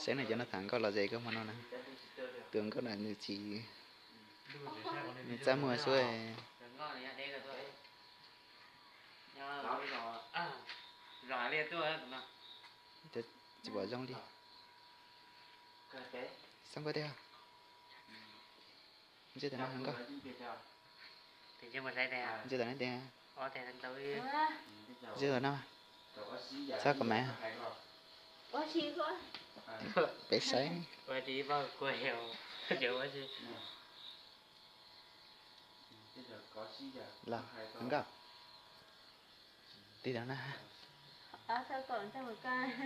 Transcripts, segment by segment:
Saib no cov no tham nkauj los zem kawg hmo no na. Tus nkauj na nws tsis, nws txaj muag xwb. Tsis pom zoo li. Xab nkauj tiag. Ntsia tam no nkauj. Ntsia tam no tiag. Ntsia tam no. Txhob kom mas. Peb saib. Los nkauj. Tim no na.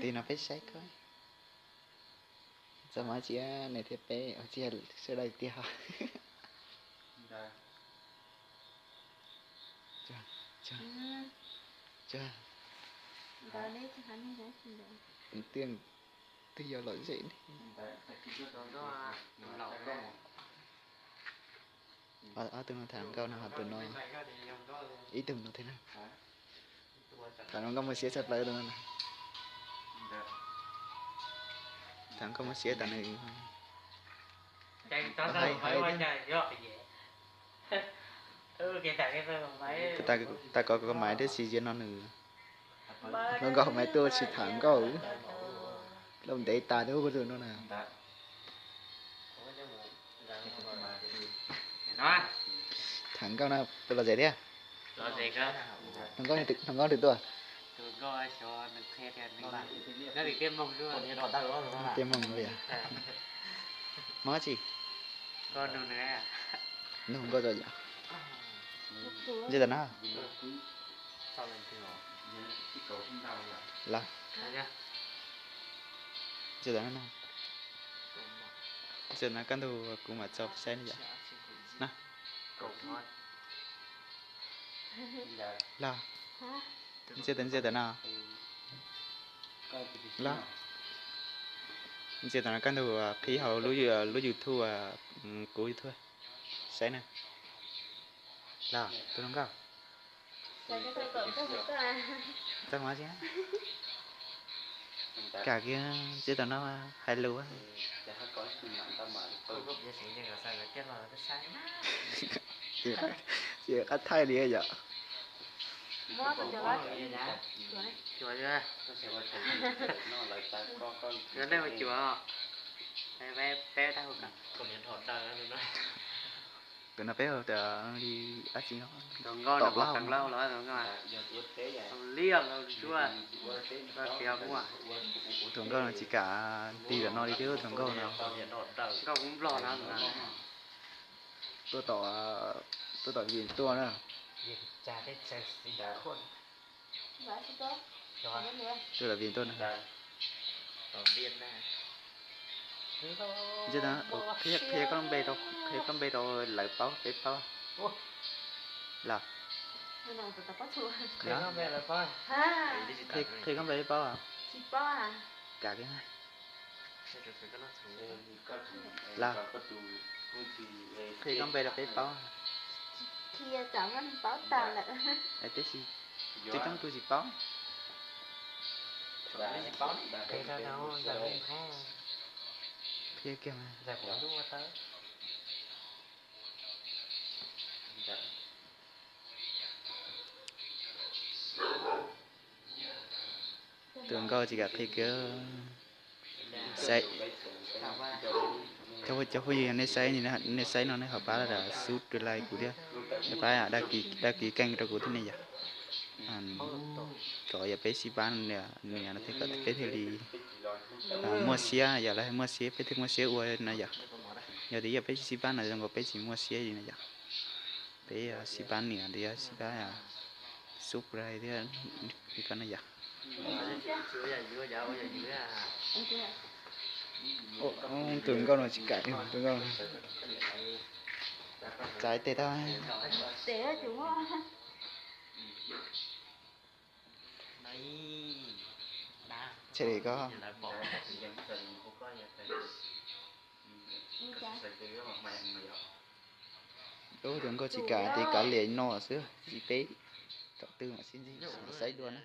Tim no peb saib koj. Txaj muag tsis, nws thiab peb tsis yog sawv daws tiag. Twb yog lom zem ne. Ob tug no tham nkauj no ho tus no, ib tug no thiab na. Tham nkauj muaj siab tshaj plaws tus no. Tham nkauj muaj siab tas nws. Hais, hais thiab. Tab, tab kov kov maiv thiab tsis ziag no nws. Hluas nkauj hauv maiv tuaj tsis tham nkauj. Lauj, ntev tas thiab tus no na. Tham nkauj no puas lom zem thiab? Hluas nkauj twg tuaj? Tiaj Moog li. Moog tsi? Nug nkauj tso yom. Ntsia tam no. Los, ntsia tam no. Ntsia tam no kaj ntug kuv mam tso saib na yom. Los, ntsia tam, ntsia tam no. Los, ntsia tam no kaj ntug qhib hauv lub YouTube, kuv YouTube saib na. Los tus hluas nkauj. Txaj muag tsis? Kam kiag, ntsia tam no hais lus. Tsis qab thaij li yom. Tus no peb hu tias li dab tsi no? Tom Lauj. Tus nkauj no tsis kam tig tam no li thiab tus nkauj no. Tuaj tom, tuaj tom Vim tuaj na. Tuaj tom Vim tuaj na. Ntsia, qhia koj lub npe rau, qhia koj npe rau lawv paub peb paub. Los, qhia koj npe peb paub. Kam kiag. Los, qhia koj npe rau peb paub. Tab sis tsis coob tus tsis paub. Qhia kiag mas. Tus nkauj tsis kam qhia kiag. Saib, cov phooj ywg nej saib, nej saib no nej ho pab subscribe kuv thiab, pab đăng ký kênh rau kuv thiab ne yom. Kom yog peb sib pab nias no thiab kom peb thiaj li muaj siab, yog lawv muaj siab peb thiaj muaj siab ua no yom. Yog tias yog peb tsis sib pab no zoo nkaus peb tsis muaj siab li no yom. Peb sib pab nias thiab sib pab subscribe thiab li ko no yom. Tus nkauj no tsis kam, tus nkauj no txav tes tag. Tshem li ko. Tus nkauj tsis kam, tes kav liam no xwb, tsis peb tom twg mam sib ntsib saib dua na.